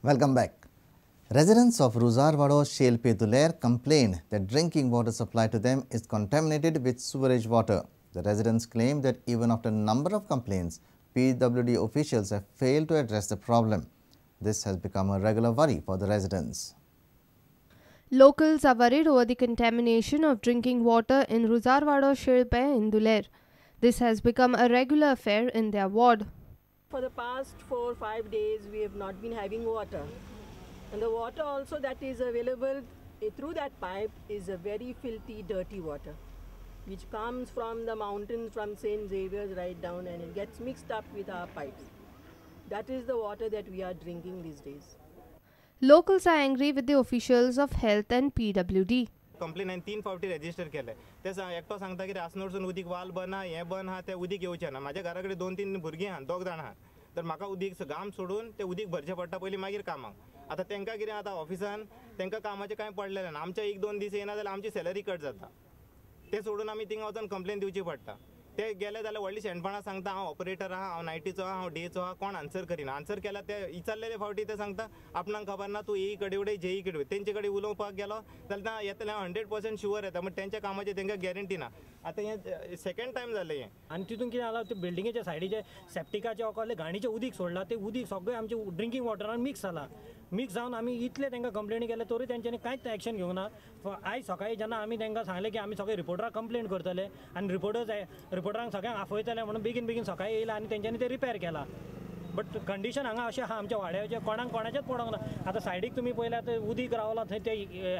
Welcome back. Residents of Ruzarvado Shelpe Duler complain that drinking water supply to them is contaminated with sewerage water. The residents claim that even after a number of complaints, PWD officials have failed to address the problem. This has become a regular worry for the residents. Locals are worried over the contamination of drinking water in Ruzarvado Shelpe in Duler. This has become a regular affair in their ward. For the past 4 or 5 days, we have not been having water. And the water also that is available through that pipe is a very filthy, dirty water, which comes from the mountains, from St. Xavier's right down, and it gets mixed up with our pipes. That is the water that we are drinking these days. Locals are angry with the officials of health and PWD. Complain हांवें 3 फावटी register केले. ते एकटो सांगता की रासनोडसून उदीक वाल बंद आहा, हें बंद आहा, तें उदीक येवचें ना. म्हाज्या घरा कडेन 2-3 भुरगीं आहा, 2 जाणां आहा, तर म्हाका उदीक गाम सोडून तें उदीक भरचें पडटा पयलीं, मागीर कामाक. आतां तांकां कितें आतां ऑफिसान तांकां कामाचें कांय पडलेलें ना. आमच्या 1-2 दीस येना जाल्यार आमची सॅलरी कट जाता. तें सोडून आमी थिंगा वचून कंप्लेन दिवची पडटा. ते गेले जाल्यार व्हडली शेणपणां सांगता, हांव ऑपरेटर आहा, हांव नायटीचो आहा, हांव डेचो आहा, कोण आन्सर करिना. आन्सर केल्यार ते विचारलेले फावटी ते सांगता आपणाक खबर ना, तूं एई कडेन उडय, जेई कडेन उडय. तेंचे कडेन उलोवपाक गेलो जाल्यार येतलें हांव 100% शुअर येता, बट तेंच्या कामाची तेंकां गॅरंटी ना. आतां हें सेकंड टायम जालें हें. आनी तितून कितें जालां, ते बिल्डिंगेच्या सायडीचे सेप्टिकाचे ओकले घाणीचें उदीक सोडलां, तें उदीक सगळें आमचें ड्रिंकींग वॉटरान मिक्स जालां. मिक्स जावन आमी इतले तांकां कंप्लेनी केले तरी तेंच्यांनी कांयच एक्शन घेवंक ना. आयज सकाळीं जेन्ना आमी तांकां सांगलें की आमी सगळे रिपोर्टराक कंप्लेन करतले आनी रिपोर्टरांक सगळ्यांक आफयतले म्हणून बेगीन बेगीन सकाळीं येयला आनी तेंच्यांनी ते रिपेर केला. बट कंडिशन हांगा अशें आहा आमच्या वाड्याचें, कोणाक कोणाचेंच पडोंक ना. आतां सायडीक तुमी पळयल्यार ते उदीक रावलां थंय, ते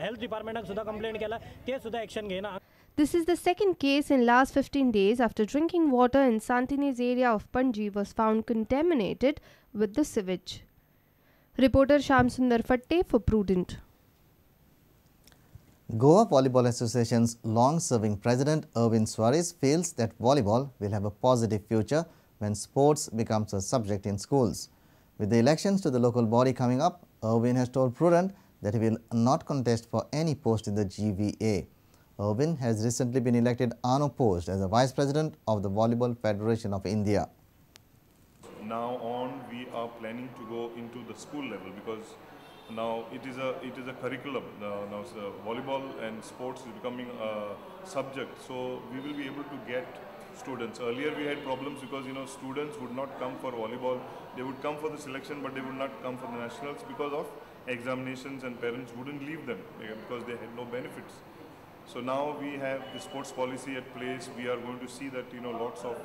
हेल्थ डिपार्टमेंटाक सुद्दां कंप्लेन केला, ते सुद्दां एक्शन घेयना. This is the second case in last 15 days after drinking water in Santinez area of Panji was found contaminated with the sewage. Reporter Sham Sundar Fatte for Prudent. Goa Volleyball Association's long-serving president Erwin Suarez feels that volleyball will have a positive future when sports becomes a subject in schools. With the elections to the local body coming up, Erwin has told Prudent that he will not contest for any post in the GVA. Erwin has recently been elected unopposed as the Vice President of the Volleyball Federation of India. Now on, we are planning to go into the school level because now it is a curriculum. Now volleyball and sports is becoming a subject, so we will be able to get students. Earlier we had problems because students would not come for volleyball. They would come for the selection, but they would not come for the nationals because of examinations, and parents wouldn't leave them because they had no benefits. So now we have the sports policy at place. We are going to see that lots of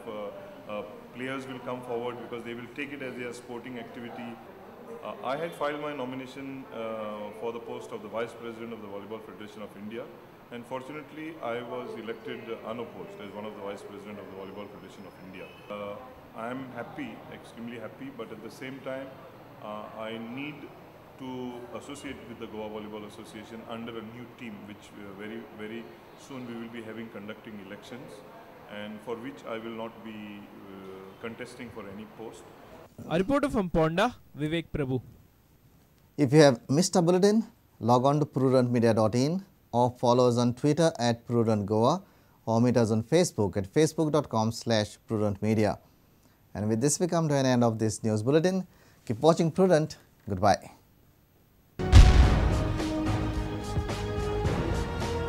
players will come forward because they will take it as their sporting activity. I had filed my nomination for the post of the Vice President of the Volleyball Federation of India, and fortunately I was elected unopposed as one of the Vice President of the Volleyball Federation of India. I am happy, extremely happy, but at the same time I need to associate with the Goa Volleyball Association under a new team, which very, very soon we will be having conducting elections, and for which I will not be contesting for any post. A reporter from Ponda, Vivek Prabhu. If you have missed a bulletin, log on to prudentmedia.in or follow us on Twitter at prudentgoa or meet us on Facebook at facebook.com/prudentmedia. And with this, we come to an end of this news bulletin. Keep watching Prudent. Goodbye.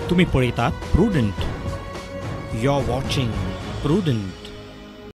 तुम्ही पळयतात Prudent. You're watching Prudent.